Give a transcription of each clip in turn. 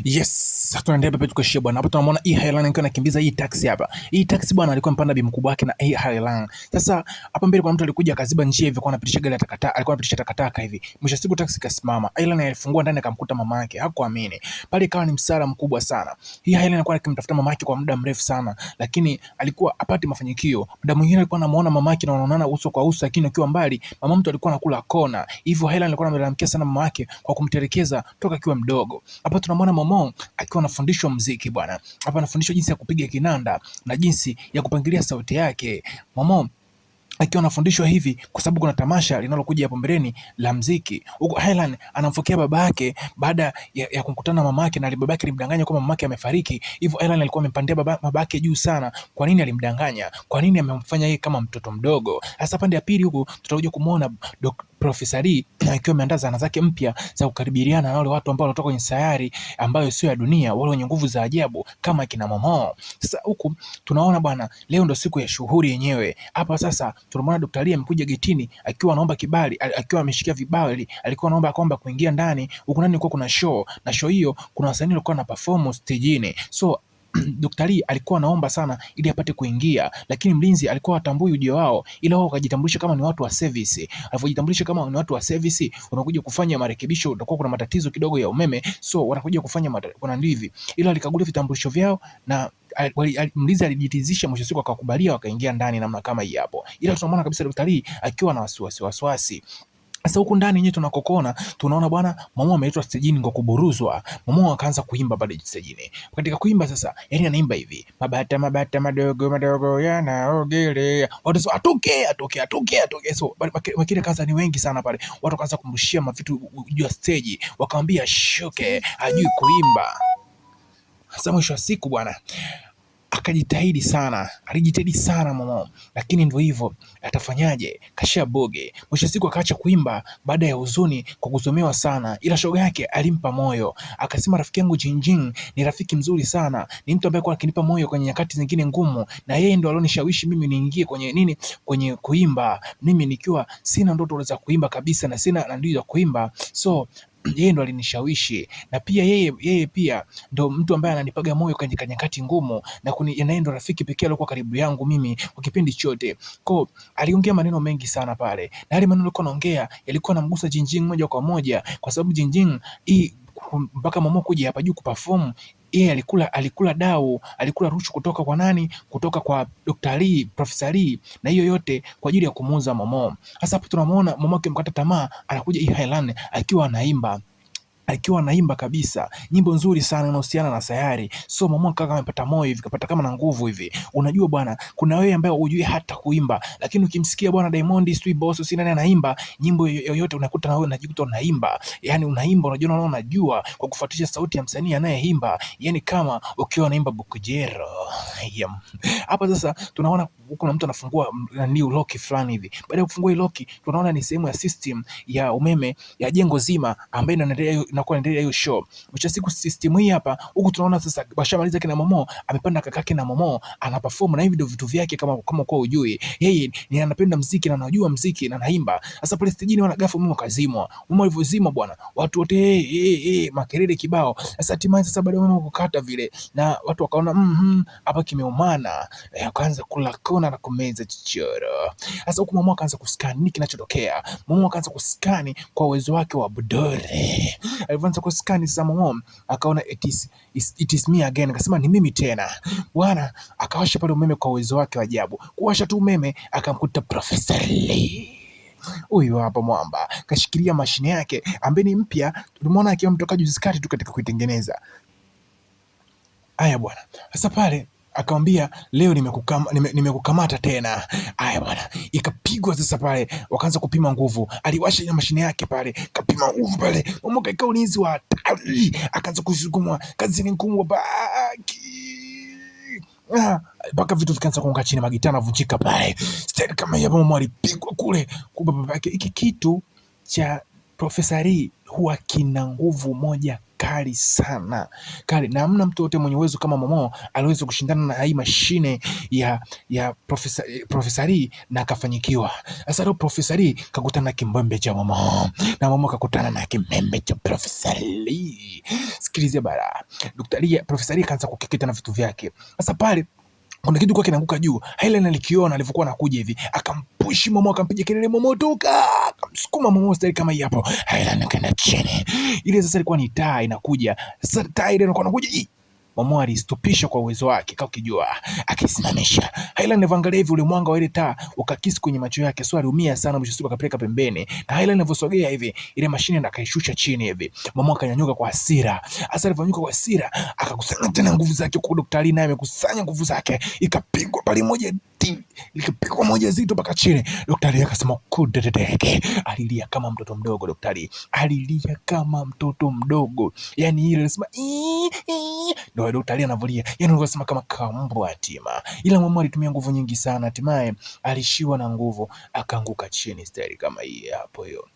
Yes, tunaendelea pepe tukaishia bwana. Hapa tunamwona E Highland akiwa anakimbiza hii taxi hapa. Hii taxi bwana alikuwa mpanda bi mkubwa wake na E Highland. Sasa hapa mbele kuna mtu alikuja akaziba njia hivi kwa anapitisha gari ya takataka, alikuwa anapitisha takataka hivi. Mwisho siku taxi kasimama. Highland alifungua ndani akamkuta mama yake, hakuamini. Pale ikawa ni msala mkubwa sana. Hii Highland alikuwa akimtafuta mama yake kwa muda mrefu sana, lakini alikuwa apati mafanikio. Muda mwingine alikuwa anamuona mama yake na wanaonana uso kwa uso, lakini akiwa mbali mama mtu alikuwa anakula kona. Hivyo Highland alikuwa anamlalamikia sana mama yake kwa kumtelekeza toka akiwa mdogo. Hapa tunamwona Momo akiwa anafundishwa mziki bwana. Hapa anafundishwa jinsi ya kupiga kinanda na jinsi ya kupangilia sauti yake. Momo akiwa anafundishwa hivi kwa sababu kuna tamasha linalokuja hapo mbeleni la mziki. Huko Highland anamfokea baba yake baada ya kumkutana mama yake, na baba yake alimdanganya kwamba mama yake amefariki. Hivyo Highland alikuwa amempandia baba yake juu sana. Kwa nini alimdanganya? Kwa nini amemfanya yeye kama mtoto mdogo? Sasa pande ya pili huku tutakuja kumuona Profesa Lee akiwa ameandaa zana zake mpya za kukaribiana na wale watu ambao wanatoka kwenye sayari ambayo sio ya dunia, wale wenye nguvu za ajabu kama kina Momo. Sasa huku tunaona bwana, leo ndo siku ya shughuli yenyewe. Hapa sasa tunamwona Dr. Lee amekuja getini akiwa anaomba kibali, akiwa ameshikia vibali, alikuwa anaomba kwamba kuingia ndani. Huku ndani kulikuwa kuna show, na show hiyo kuna wasanii walikuwa na perform stejini. So Dr. Lee alikuwa anaomba sana ili apate kuingia, lakini mlinzi alikuwa hatambui ujio wao, ila wao wakajitambulisha kama ni watu wa service. Alivyojitambulisha kama ni watu wa service, wamekuja kufanya marekebisho, utakuwa kuna matatizo kidogo ya umeme, so wanakuja kufanya kuna ndivi, ila alikagulia vitambulisho vyao na mlinzi alijitizisha, mwisho siku akakubalia, wakaingia ndani namna kama hii hapo. Ila tunamwona kabisa Dr. Lee akiwa na wasiwasi wasiwasi. Sasa huku ndani yenyewe tunakokona, tunaona bwana Momo ameitwa stejini kwa kuburuzwa. Momo akaanza kuimba pale stejini. Katika kuimba sasa, yani anaimba hivi, mabata mabata madogo madogo yanaogelea. Watu sasa atoke atoke atoke atoke. So makile kaza ni wengi sana pale. Watu wakaanza kumrushia mavitu juu ya stage, wakamwambia shuke, hajui kuimba. Sasa mwisho wa siku bwana akajitahidi sana, alijitahidi sana Momo, lakini ndio hivyo, atafanyaje? Kashia boge. Mwisho siku akaacha kuimba baada ya huzuni kwa kuzomewa sana, ila shoga yake alimpa moyo, akasema rafiki yangu Jinjin ni rafiki mzuri sana, ni mtu ambaye kwa akinipa moyo kwenye nyakati zingine ngumu, na yeye ndo alionishawishi mimi niingie kwenye nini, kwenye kuimba, mimi nikiwa sina ndoto za kuimba kabisa na sina ndio za kuimba, so yeye ndo alinishawishi, na pia yeye pia ndo mtu ambaye ananipaga moyo kwenye nyakati ngumu, na naye ndo rafiki pekee aliokuwa karibu yangu mimi kwa kipindi chote. Kwa aliongea maneno mengi sana pale, na yale maneno alikuwa anaongea yalikuwa yanamgusa Jinjing moja kwa moja, kwa sababu Jinjing hii mpaka Momo kuja hapa juu kuperform yeye alikula dau, alikula rushwa kutoka kwa nani? Kutoka kwa Dr. Lee, Profesa Lee, na hiyo yote kwa ajili ya kumuuza Momo. Sasa hapo tunamuona Momo akimkata tamaa, anakuja hii Highland akiwa anaimba kabisa nyimbo nzuri sana inahusiana na sayari. So Momo kaka amepata moyo hivi, kapata kama na nguvu hivi. Unajua bwana, kuna wewe ambaye hujui hata kuimba, lakini ukimsikia bwana Diamond, sijui Boss, si nani anaimba nyimbo yoyote, unakuta na wewe unajikuta unaimba. Yani unaimba, unajua, unaona, unajua kwa kufuatisha sauti ya msanii anayeimba, yani kama ukiwa unaimba Bukujero. Hapa sasa tunaona kuna mtu anafungua new lock fulani hivi. Baada ya kufungua hii lock, tunaona ni sehemu ya system ya umeme ya jengo zima ambayo inaendelea inakuwa inaendelea hiyo show. Mwisho siku system hii hapa, huku tunaona sasa washamaliza kina Momo, amepanda kakake na Momo ana perform na hivi ndio vitu vyake, kama kwa ujui. Yeye ni anapenda mziki na anajua mziki na anaimba. Sasa pale stejini wana ghafla umeme ukazimwa. Umeme ulivyozimwa bwana, watu wote makelele kibao. Sasa hatimaye sasa baada ya umeme kukata vile na watu wakaona hapa kimeumana. Wakaanza kula kona na kumeza chichoro. Sasa huku Momo akaanza kuskani nini kinachotokea. Momo akaanza kuskani kwa uwezo wake wa budore. Alianza kuskani sasa, Momo akaona it is me again, akasema ni mimi tena bwana. Akawasha pale umeme kwa uwezo wake wa ajabu. Kuwasha tu umeme akamkuta Profesa Lee. Huyu hapa mwamba kashikilia mashine yake ambaye ni mpya, tulimwona akiwa mtoka juzi kati tu katika kuitengeneza. Haya bwana, sasa pale akamwambia leo nimekukamata tena. Aya bwana, ikapigwa sasa pale, wakaanza kupima nguvu. Aliwasha ile mashine yake pale, kapima nguvu pale, Momo kaika ulinzi wa hatari, akaanza kusukumwa, kazi ni ngumu baki mpaka vitu vikaanza kuanguka chini, magitaa yanavunjika pale. Steli kama hiyo, Momo alipigwa kule kumbe baba yake. Hiki kitu cha Profesa Lee huwa kina nguvu moja kali sana kali, na hamna mtu yote mwenye uwezo kama Momo aliweza kushindana na hii mashine ya Profesa Lee na akafanyikiwa. Sasa leo Profesa Lee kakutana na kimbembe cha Momo na Momo kakutana na kimbembe cha Profesa Lee. Sikilizia bara, Dr. Lee, Profesa Lee kaanza kukikita na vitu vyake. Sasa pale kuna kitu kwa kinaanguka juu, Helen alikiona alivyokuwa anakuja hivi, akampushi Momo, akampiga kelele, Momo toka, akamsukuma Momo style kama hii hapo. Helen akaenda chini. Ile sasa ilikuwa ni taa inakuja. Sasa taa ile ilikuwa inakuja, Momo alistopisha kwa uwezo wake, kama ukijua, akisimamisha. Hailan alivyoangalia hivi ule mwanga wa ile taa ukakisi kwenye macho yake, so aliumia sana, mwisho siku akapeleka pembeni. Na Hailan alivyosogea hivi, ile mashine ndo akaishusha chini hivi. Momo akanyanyuka kwa hasira. Hasa alivyonyanyuka kwa hasira, akakusanya tena nguvu zake, kwa Dr. Ali naye amekusanya nguvu zake, ikapigwa pale moja likapigwa moja zito mpaka chini. Daktari akasema kudededeke, alilia kama mtoto mdogo. Daktari alilia kama mtoto mdogo, yani ile alisema ndio daktari anavolia, yani unasema kama kambwa yatima. Ila mama alitumia nguvu nyingi sana, hatimaye alishiwa na nguvu akaanguka chini, staili kama hii hapo hiyo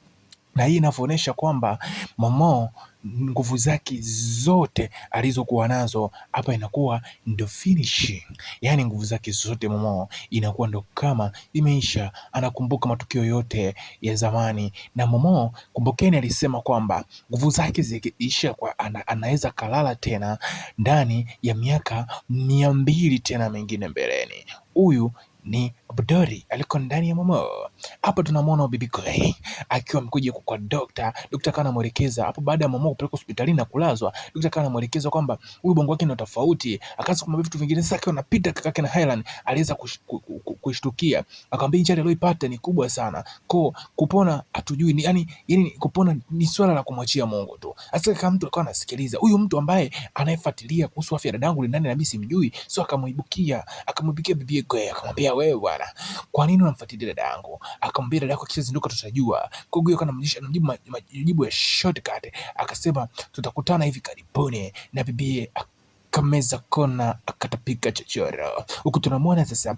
na hii inavyoonyesha kwamba Momo nguvu zake zote alizokuwa nazo hapa inakuwa ndo finishing, yaani nguvu zake zote Momo inakuwa ndo kama imeisha. Anakumbuka matukio yote ya zamani, na Momo kumbukeni, alisema kwamba nguvu zake zikiisha kwa anaweza kalala tena ndani ya miaka 200 tena mengine mbeleni. Huyu ni Abdori aliko ndani ya Momo. Hapa tunamwona Bibi Clay akiwa amekuja kwa dokta. Dokta akawa anamwelekeza hapo, baada ya Momo kupelekwa hospitalini na kulazwa, dokta akawa anamwelekeza kwamba huyu bongo wake ni tofauti, akaanza kumwambia vitu vingine. Sasa akiwa anapita kakake na Highland aliweza kushtukia, akamwambia injury aliyoipata ni kubwa sana, kwa kupona hatujui ni yani kupona ni swala la kumwachia Mungu tu. Sasa kama mtu akawa anasikiliza huyu mtu ambaye anayefuatilia kuhusu afya ya dadangu ni nani na mimi simjui, so akamuibukia Bibi Clay akamwambia, wewe bwana, kwa nini unamfuatilia dada yangu? Akamwambia dada yako akishazinduka tutajua. Kwa hiyo akamjibu majibu ya shortcut, akasema tutakutana hivi karibuni, na bibi akameza kona akatapika chochoro. Huku tunamwona sasa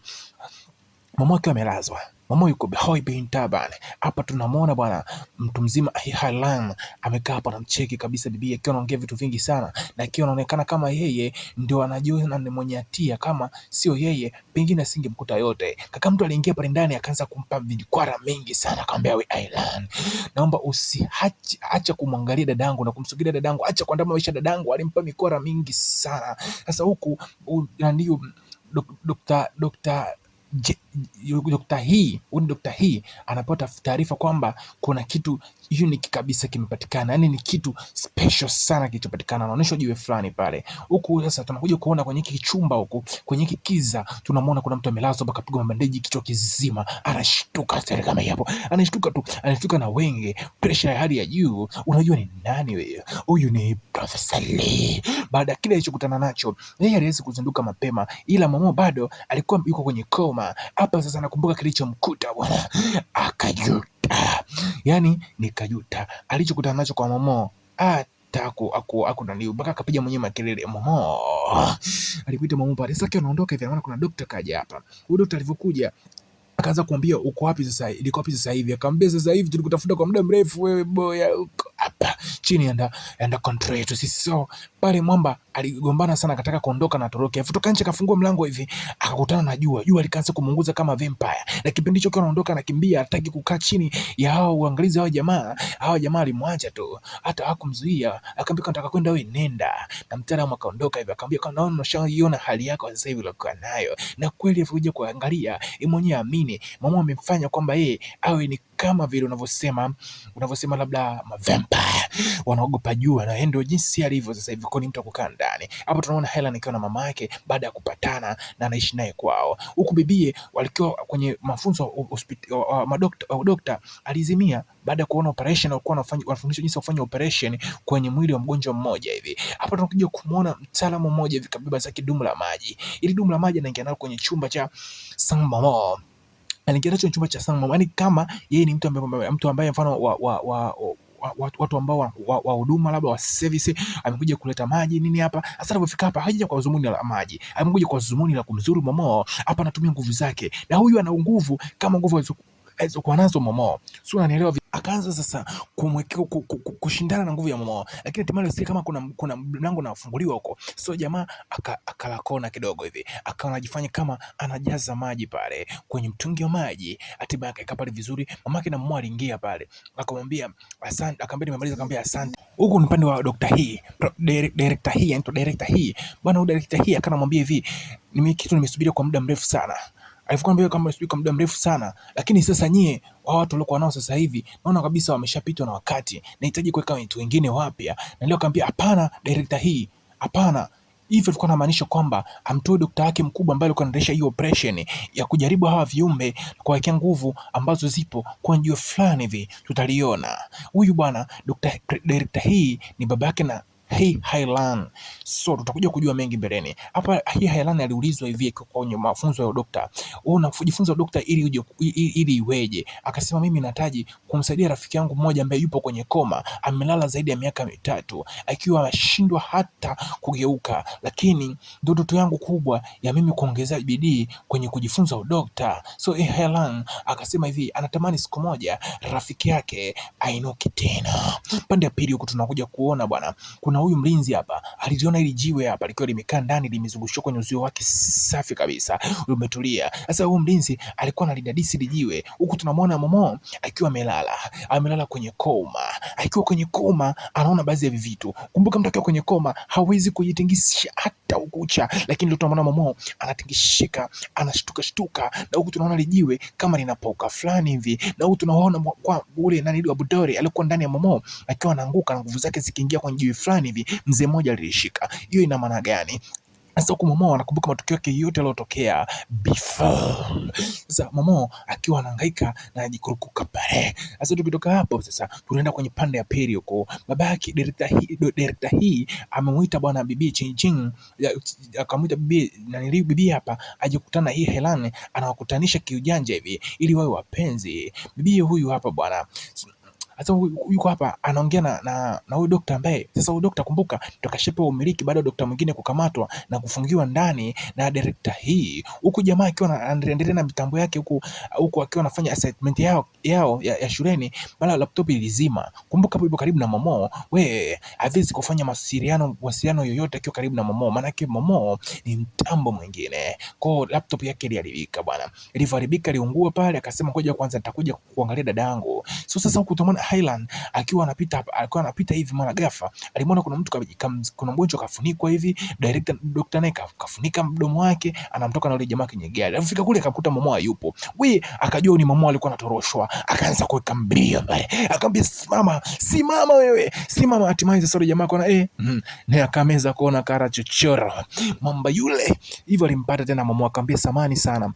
mama akiwa amelazwa, mama yuko hoi bin taban. Hapa tunamwona bwana mtu mzima Halan amekaa hapa anamcheki kabisa bibi akiwa anaongea vitu vingi sana, na akiwa anaonekana kama yeye ndio anajiona ni mwenye hatia, kama sio yeye pengine asingemkuta yote. Kaka mtu aliingia pale ndani akaanza kumpa vikwara mingi sana, akamwambia we Ailan, naomba usiache acha kumwangalia dadangu na kumsugilia dadangu, acha kuandama maisha dadangu. Alimpa mikwara mingi sana. Sasa huku nani Dr. Dr. Hii huyu Dr. Hii anapata taarifa kwamba kuna kitu unique kabisa kimepatikana, yani ni kitu special sana kilichopatikana, anaonyeshwa jiwe fulani pale. Huku sasa tunakuja kuona kwenye hiki chumba huku kwenye hiki kiza, tunamwona kuna mtu amelazwa mpaka kapigwa mabandeji kichwa kizima, anashtuka sasa kama hapo, anashtuka tu, anashtuka na wenge, pressure ya hali ya juu. Unajua ni nani wewe? Huyu ni Profesa Lee. Baada ya kile alichokutana nacho, yeye aliweza kuzinduka mapema, ila Momo bado alikuwa yuko kwenye koma. Hapa sasa nakumbuka kilichomkuta bwana, akajuta, yani nikajuta alichokutana nacho kwa Momo hata aku nani mpaka akapiga mwenyewe makelele Momo, alikuita Momo pale. Sasa anaondoka hivi, anaona kuna dokta kaja hapa. Huyu dokta alivyokuja akaanza kumwambia uko wapi sasa, liko wapi sasa hivi? Akamwambia sasa hivi tulikutafuta kwa muda mrefu wewe boya, uko hapa chini anda control yetu sisi. So pale mwamba aligombana sana, akataka kuondoka na atoroke, afutoka nje, akafungua mlango hivi, akakutana na jua. Jua likaanza kumuunguza kama vampire, na kipindi hicho anaondoka, anakimbia, hataki kukaa chini ya hao uangalizi hao jamaa. Hao jamaa alimwacha tu, hata hakumzuia, akamwambia nataka kwenda, wewe nenda. Na mtaalamu akaondoka hivi, akamwambia kama naona unashaiona hali yako sasa hivi uliokuwa nayo, na kweli alivyokuja kuangalia yeye mwenyewe amini, mama amemfanya kwamba yeye awe ni kama vile unavyosema labda mavampire wanaogopa jua, na yeye ndio jinsi alivyo sasa hivi, kwa ni mtu kukaa ndani. Hapo tunaona Helen akiwa na mama yake baada ya kupatana na anaishi naye kwao, huku bibie walikuwa kwenye mafunzo madokta. Dokta alizimia baada ya kuona operation, walikuwa wanafundishwa jinsi ya kufanya operation kwenye mwili wa mgonjwa mmoja hivi. Hapa tunakuja kumuona mtaalamu mmoja hivi kabeba zake dumu la maji, ili dumu la maji anaingia nalo kwenye chumba cha Sang Momo, anaingia nacho chumba cha Sang Momo, yani kama yeye ni mtu ambaye mfano wa watu ambao wa huduma labda wa service, amekuja kuleta maji nini hapa. Sasa alipofika hapa hajaja kwa dhumuni la maji, amekuja kwa dhumuni la kumzuru Momo. Hapa anatumia nguvu zake, na huyu ana nguvu kama nguvu alizokuwa nazo Momo, sio? Unanielewa? Akaanza sasa kumwekea kushindana na nguvu ya Momo, lakini hatimaye alisikia kama kuna mlango unafunguliwa huko, so jamaa akala kona kidogo hivi, akawa anajifanya kama anajaza maji pale kwenye mtungi wa maji, hatimaye akaeka pale vizuri. Mamake na Momo aliingia pale, akamwambia asante, akamwambia nimemaliza, akamwambia asante. Huku ni upande wa Dr. Hii, director hii, anaitwa director hii bwana. Huyu director hii akanamwambia hivi, nime kitu nimesubiria kwa muda mrefu sana, alivyokuwa anambia kama nimesubiri kwa muda mrefu sana, lakini sasa nyie hao watu waliokuwa nao sasa hivi naona kabisa wameshapitwa na wakati, nahitaji kuweka watu wengine wapya. Na leo akamwambia hapana, director hii hapana. Hivyo alikuwa anamaanisha kwamba amtoe dokta wake mkubwa ambaye alikuwa anaendesha hiyo operation ya kujaribu hawa viumbe kuwawekea nguvu ambazo zipo kwa njia fulani hivi, tutaliona. Huyu bwana director hii ni baba yake na Hei Hailan. So tutakuja kujua mengi mbeleni. Hapa Hei Hailan aliulizwa hivi kwenye mafunzo ya dokta, wewe unajifunza dokta ili uje ili iweje? Akasema mimi nahitaji kumsaidia rafiki yangu mmoja ambaye yupo kwenye koma, amelala zaidi ya miaka 3 akiwa ameshindwa hata kugeuka, lakini ndio ndoto yangu kubwa ya mimi kuongeza bidii kwenye kujifunza udokta. So Hei Hailan akasema hivi anatamani siku moja rafiki yake ainuke tena. Pande ya pili huku tunakuja kuona bwana, kuna huyu mlinzi hapa aliliona hili jiwe hapa likiwa limekaa ndani limezungushiwa kwenye uzio wake safi kabisa umetulia. Sasa huyu mlinzi alikuwa analidadisi hili jiwe, huku tunamwona Momo akiwa amelala, amelala kwenye koma. Akiwa kwenye koma anaona baadhi ya vitu. Kumbuka mtu akiwa kwenye koma hawezi kujitingisha hata ukucha, lakini ndio tunamwona Momo anatingishika, anashtuka shtuka, na huku tunaona lijiwe kama linapauka fulani hivi, na huku tunaona kwa ule nani wa Budori alikuwa ndani ya Momo akiwa anaanguka na nguvu zake zikiingia kwenye jiwe fulani hivi, mzee mmoja alilishika. Hiyo ina maana gani? Sasa huku Momo anakumbuka matukio yake yote yaliyotokea before. Sasa Momo akiwa anahangaika na anajikurukuka pale. Sasa tukitoka hapo sasa tunaenda kwenye pande ya pili huko. Babake director hii amemuita bwana bibi Ching, akamuita bibi na nili bibi hapa aje kukutana hii Helan, anawakutanisha kiujanja hivi ili wawe wapenzi. Bibi huyu hapa bwana sasa yuko hapa anaongea na huyu dokta ambaye sasa huyu dokta kumbuka ndo kashapewa umiliki baada ya dokta mwingine kukamatwa na kufungiwa ndani na director hii, huku jamaa akiwa anaendelea na mitambo yake huku huku akiwa anafanya assignment yao ya shuleni, bala laptop ilizima. Kumbuka hapo yupo karibu na Momo, we hawezi kufanya mawasiliano yoyote akiwa karibu na Momo, maana yake Momo ni mtambo mwingine. Kwa laptop yake iliharibika bwana, ilivyoharibika iliungua pale, akasema ngoja kwanza nitakuja kuangalia dadangu. So sasa huku tunaona Highland akiwa anapita alikuwa anapita hivi, mara ghafla alimwona kuna mtu kuna mgonjwa kafunikwa hivi, director doctor naye kafunika mdomo wake, anamtoka na yule jamaa kwenye gari. Alifika kule akamkuta Momo hayupo. We akajua ni Momo alikuwa anatoroshwa, akaanza kuweka mbio pale, akamwambia simama, simama wewe, simama. Hatimaye sasa yule jamaa akaona naye akameza kuona kara chochoro mwamba yule hivyo, alimpata tena Momo akamwambia samani sana,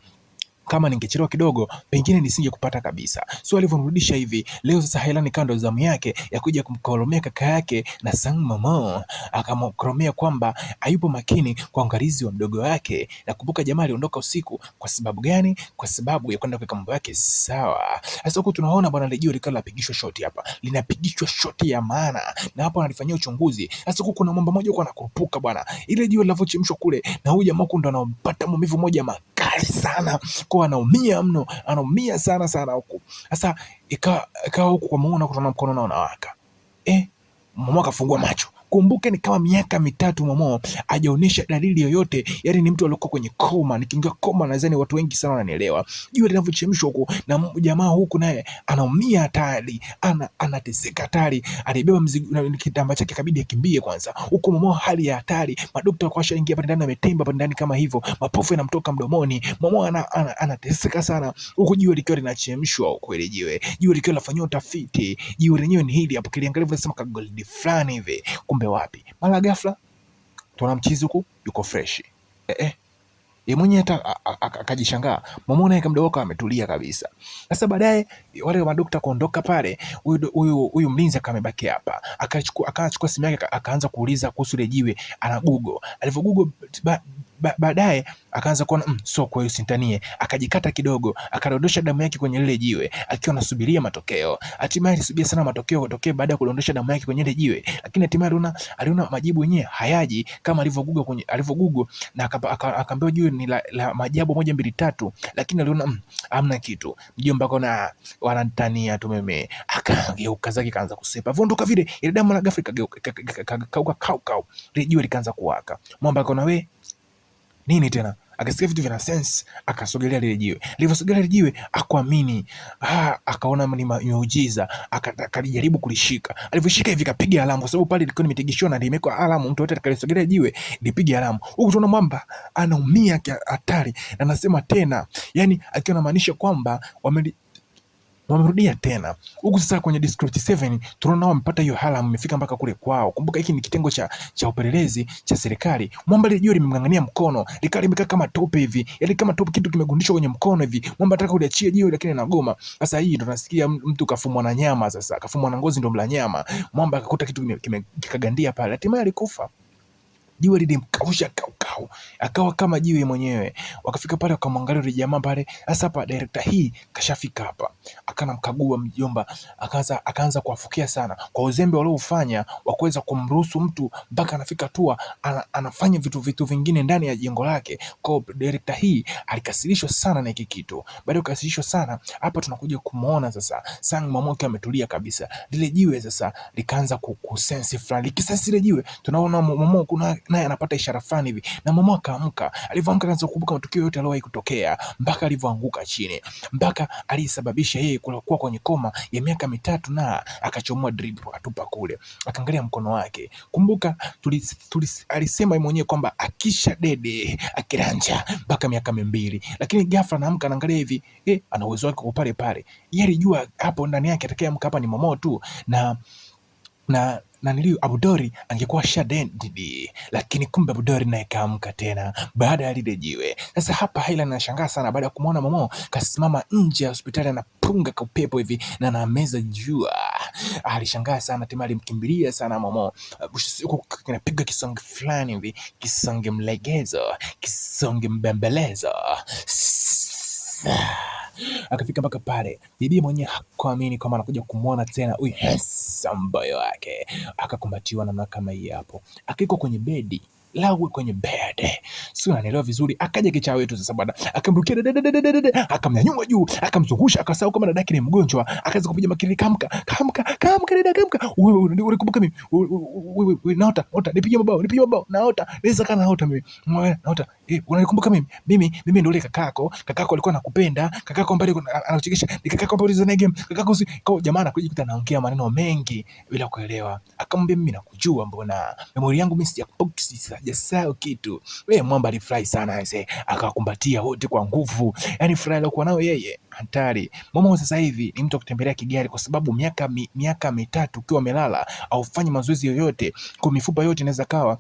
kama ningechelewa kidogo pengine nisingekupata kabisa. So alivyomrudisha hivi leo sasa Hailan kando zamu yake ya kuja kumkoromea kaka yake na Sang Momo, akamkoromea kwamba hayupo makini kwa uangalizi wa mdogo wake. Nakumbuka jamaa aliondoka usiku kwa sababu gani? Kwa sababu ya kwenda kuweka mambo yake sawa. Sasa huku tunaona bwana Lejio likiwa linapigishwa shoti hapa, linapigishwa shoti ya maana, na hapo analifanyia uchunguzi. Sasa huku kuna mambo moja huko anakurupuka bwana, ile jiwe linavyochemshwa kule, na huyu jamaa huku ndo anampata maumivu moja makali sana, kwa anaumia mno, anaumia sana sana huku. Sasa ikawa huku kwa muona kutona mkono nao unawaka. Momo akafungua macho. Kumbuke ni kama miaka 3 Momo hajaonyesha dalili yoyote, yaani ni mtu aliyekuwa kwenye koma. Nikiingia koma nadhani watu wengi sana wananielewa. Jua linavyochemshwa huku na jamaa huku naye anaumia hatari, anateseka hatari. Alibeba mzigo kitambaa chake kabidi akimbie kwanza. Huku Momo hali ya hatari, madokta wakawa washaingia pale ndani, ametemba pale ndani kama hivyo, mapofu yanamtoka mdomoni. Momo anateseka sana huku jiwe likiwa linachemshwa huku, ile jiwe likiwa linafanywa utafiti. Jiwe lenyewe ni hili hapo, kiliangalia unasema ka gold fulani hivi, kumbe wapi, mara ghafla tuna mchizi huku yuko fresh. Yeye mwenyewe hata akajishangaa. Momo naye kamdogo wake ametulia kabisa. Sasa baadaye wale madokta kuondoka pale, huyu mlinzi akamebaki hapa. Akachukua simu yake akaanza kuuliza kuhusu ile jiwe, ana Google. Alivyo Google Baadaye akaanza kuona so kweli usintanie, akajikata kidogo, akadondosha damu yake kwenye lile jiwe akiwa anasubiria matokeo. Hatimaye alisubiria sana matokeo kutokea baada ya kudondosha damu yake kwenye lile jiwe, lakini hatimaye aliona majibu yenyewe hayaji kama alivyogugo kwenye alivyogugo na akaambiwa jiwe ni la maajabu 1 2 3, lakini aliona hamna kitu. Mjomba akaona wananitania tu mimi, akageuka zake kaanza kusepa vondoka vile, ile damu na ghafla ikageuka ikakauka kau kau, lile jiwe likaanza kuwaka. Mwamba akaona we nini tena, akasikia vitu vina sense, akasogelea lile jiwe. Lilivyosogelea lile jiwe akuamini, akaona ni miujiza, akajaribu kulishika. Alivyoshika hivi kapiga alamu, kwa sababu pale ilikuwa imetegeshiwa na limewekwa alamu, mtu yote atakayesogelea jiwe lipige alamu. Huku tunaona mwamba anaumia hatari, na anasema tena, yani akiwa anamaanisha kwamba wamerudia tena. Huku sasa kwenye District 7 tunaona wamepata hiyo halamu imefika mpaka kule kwao. Kumbuka hiki ni kitengo cha upelelezi cha serikali. Mwamba lile jiwe limemng'ang'ania mkono, likawa limekaa kama tope hivi. Yaani kama tope, kitu kimegundishwa kwenye mkono hivi. Mwamba anataka kuliachia jiwe lakini anagoma. Sasa hii ndo nasikia mtu kafumwa na nyama sasa, kafumwa na ngozi ndo mla nyama. Mwamba akakuta kitu kikagandia pale. Hatimaye alikufa. Jiwe lilimkausha kaukau, akawa kama jiwe mwenyewe. Wakafika pale wakamwangalia yule jamaa pale. Sasa hapa director hii kashafika hapa, akanamkagua mjomba, akaanza kuwafukia sana kwa uzembe walioufanya wa kuweza kumruhusu mtu mpaka anafika hatua anafanya vitu vingine ndani ya jengo lake. Kwa director hii alikasirishwa sana na hiki kitu. Baada ya kukasirishwa sana, hapa tunakuja kumuona sasa Sang Momo ametulia kabisa. Lile jiwe sasa likaanza kusense fulani. Likisense lile jiwe tunaona Momo kuna naye anapata ishara fulani hivi, na Momo akaamka. Alivyoamka akaanza kukumbuka matukio yote aliyowahi kutokea, mpaka alivyoanguka chini, mpaka alisababisha yeye kuwa kwenye koma ya miaka 3, na akachomoa drip akatupa kule, akaangalia mkono wake. Kumbuka alisema yeye mwenyewe kwamba akisha dede akiranja mpaka miaka 2, lakini ghafla anaamka anaangalia hivi, ana uwezo wake kwa pale pale. Yeye alijua hapo ndani yake atakayeamka hapa ni Momo tu, na nilio Abudori angekuwa shadedi, lakini kumbe Abudori naye kaamka tena baada ya lile jiwe. Sasa hapa Haila anashangaa sana baada ya kumwona Momo kasimama nje ya hospitali anapunga kwa upepo hivi na anameza jua. Alishangaa sana, tena alimkimbilia sana Momo. Huko kinapiga kisonge fulani hivi, kisonge mlegezo, kisonge mbembelezo. Akafika mpaka pale, bibi mwenyewe hakuamini kama anakuja kumuona tena huyu handsome boy wake. Akakumbatiwa namna kama hii hapo, akiko kwenye bedi lawe kwenye bed, sio unanielewa vizuri. Akaja kichaa wetu sasa bwana, akamrukia dada, akamnyanyua juu, akamzungusha, akasahau kama dadake ni mgonjwa, akaanza kupiga makelele, kamka kamka kamka dada kamka, wewe unakumbuka mimi, wewe naota naota, nipige mabao nipige mabao, naota naweza kana naota mimi naota, unanikumbuka mimi, mimi ndio yule kakako, kakako alikuwa anakupenda, kakako ambaye anakuchekesha, ni kakako ambaye uliza naye game, kakako si kwa jamaa. Anakuja kuta anaongea maneno mengi bila kuelewa. Akamwambia mimi nakujua, mbona memory yangu mimi sijasahau kitu. Wewe mwamba alifurahi sana aise, akawakumbatia wote kwa nguvu. Yaani furaha aliyokuwa nayo yeye hatari. Momo sasa hivi ni mtu wa kutembelea kigari kwa sababu miaka 3 ukiwa umelala haufanyi mazoezi yoyote, kwa mifupa yote inaweza kawa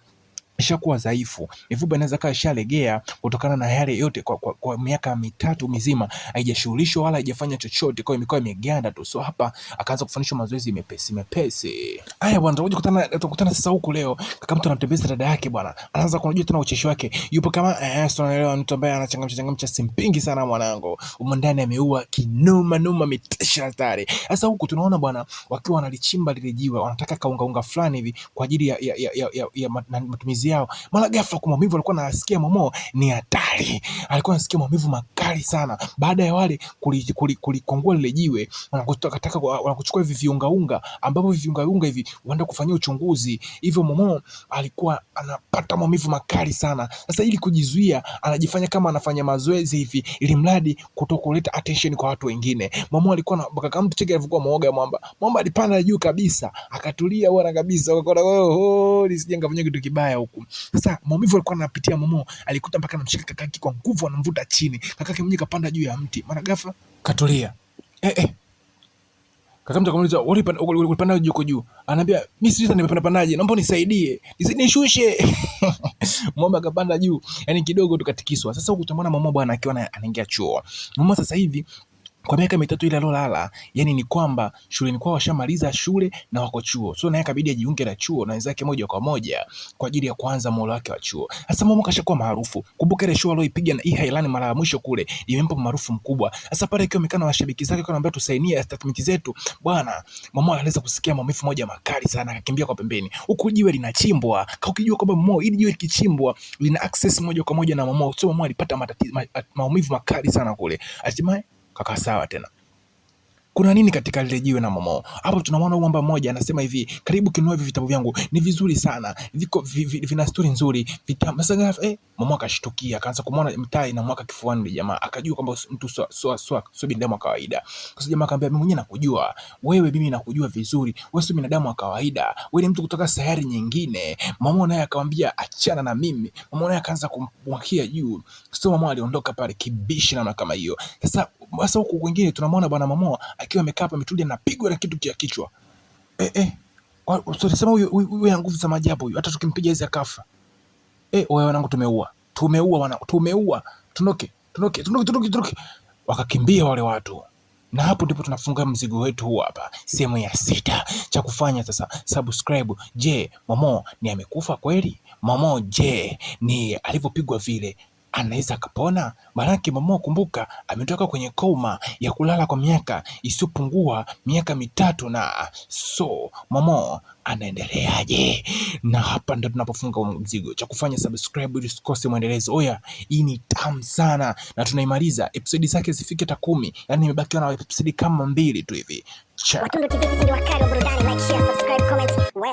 ishakuwa dhaifu, mifupa inaweza kawa ishalegea kutokana na yale yote kwa miaka 3 mizima haijashughulishwa wala haijafanya chochote, kwa hiyo imekuwa imeganda tu. So hapa akaanza kufanyishwa mazoezi mepesi mepesi. Haya bwana, tutakuja kukutana sasa huku leo. Kaka mtu anamtembeza dada yake bwana, anaanza kunajua tena ucheshi wake, yupo kama sio, unaelewa, mtu ambaye anachangamsha changamsha, simpingi sana mwanangu, humo ndani ameua kinoma noma, ametisha hatari. Sasa huku tunaona bwana wakiwa wanalichimba lile jiwe, wanataka kaungaunga fulani hivi kwa ajili ya matumizi yao. Mara ghafla kwa maumivu alikuwa anasikia Momo ni hatari, alikuwa anasikia maumivu makali sana. Baada ya wale kulikongua lile jiwe, wanakuchukua hivi viungaunga, ambapo hivi viungaunga hivi wanaenda kufanyia uchunguzi. Hivyo Momo alikuwa anapata maumivu makali sana. Sasa ili kujizuia, anajifanya kama anafanya mazoezi hivi, ili mradi kutokuleta attention kwa watu wengine. Momo alikuwa na kaka mtu cheki alivyokuwa muoga mwamba. Mwamba alipanda juu kabisa, akatulia bwana kabisa, akaona oh, nisije nikafanya kitu kibaya huku. Sasa maumivu alikuwa anapitia Momo, alikuta mpaka anamshika kakake kwa nguvu, anamvuta chini. Kakake mwenyewe kapanda juu ya mti, mara ghafla katulia. Kaka mtu akamuuliza, ulipanda juu juu? Anaambia mimi sijui nimepanda pandaje, naomba unisaidie, nishushe. Mwamba akapanda juu, yani kidogo tukatikiswa. Sasa huku tunaona Momo bwana akiwa anaingia chuo. Momo sasa hivi Kwa miaka 3 ile alolala, yani ni kwamba shuleni kwao washamaliza shule na wako chuo. So naye akabidi ajiunge na chuo na wenzake moja kwa moja kwa ajili ya kuanza muhula wake wa chuo. Sasa Momo kashakuwa maarufu. Kumbuka ile show aliyoipiga na Hailani mara ya mwisho kule imempa maarufu mkubwa. Sasa pale akiwa amekaa na washabiki zake kwa anambia tusainie statement zetu. Bwana, Momo aliweza kusikia maumivu moja makali sana, akakimbia kwa pembeni. Huku jiwe linachimbwa. Ukijua kwamba Momo ili jiwe likichimbwa lina access moja kwa moja na Momo. So Momo alipata matatizo maumivu makali sana kule. Hatimaye kaka sawa tena. Kuna nini katika lile jiwe na Momo? Hapo tunamwona huyu mwamba mmoja anasema hivi, karibu kinunua hivi vitabu vyangu, ni vizuri sana. Viko vina story nzuri. Vitabu sasa Momo akashtukia, akaanza kumwona mtaa inamwaka kifuani yule jamaa. Akajua kwamba mtu sio binadamu wa kawaida. Kwa sababu jamaa akamwambia, mimi mwenyewe nakujua. Wewe mimi nakujua vizuri. Wewe sio binadamu wa kawaida. Wewe ni mtu kutoka sayari nyingine. Momo naye akamwambia achana na mimi. Momo naye akaanza kumwakia juu. So Momo aliondoka pale kibishi namna kama hiyo. Sasa huku kwingine tunamwona bwana Momo akiwa amekaa hapa ametulia, anapigwa na kitu kia kichwa. So sema huyu huyu ana nguvu za maajabu huyu, hata tukimpiga hizi akafa. Wewe wanangu, tumeua. Tumeua wanangu, tumeua. Tunoke, tunoke, tunoke, tunoke, tunoke. Wakakimbia wale watu. Na hapo ndipo tunafunga mzigo wetu huu hapa, sehemu ya 6. Cha kufanya sasa, subscribe. Je, Momo ni amekufa kweli? Momo je, ni alivyopigwa vile anaweza akapona? Maanake Momo kumbuka, ametoka kwenye koma ya kulala kwa miaka isiyopungua miaka 3 na so Momo anaendeleaje? Na hapa ndo tunapofunga mzigo. Cha kufanya subscribe ili usikose mwendelezo. Oya, hii ni tamu sana na tunaimaliza episodi zake zifike hata 10. Yaani nimebakiwa na episodi kama 2 tu hivi. Cha. Watundu TV, sisi ndio wakali wa burudani. Like, share, subscribe, comment. We.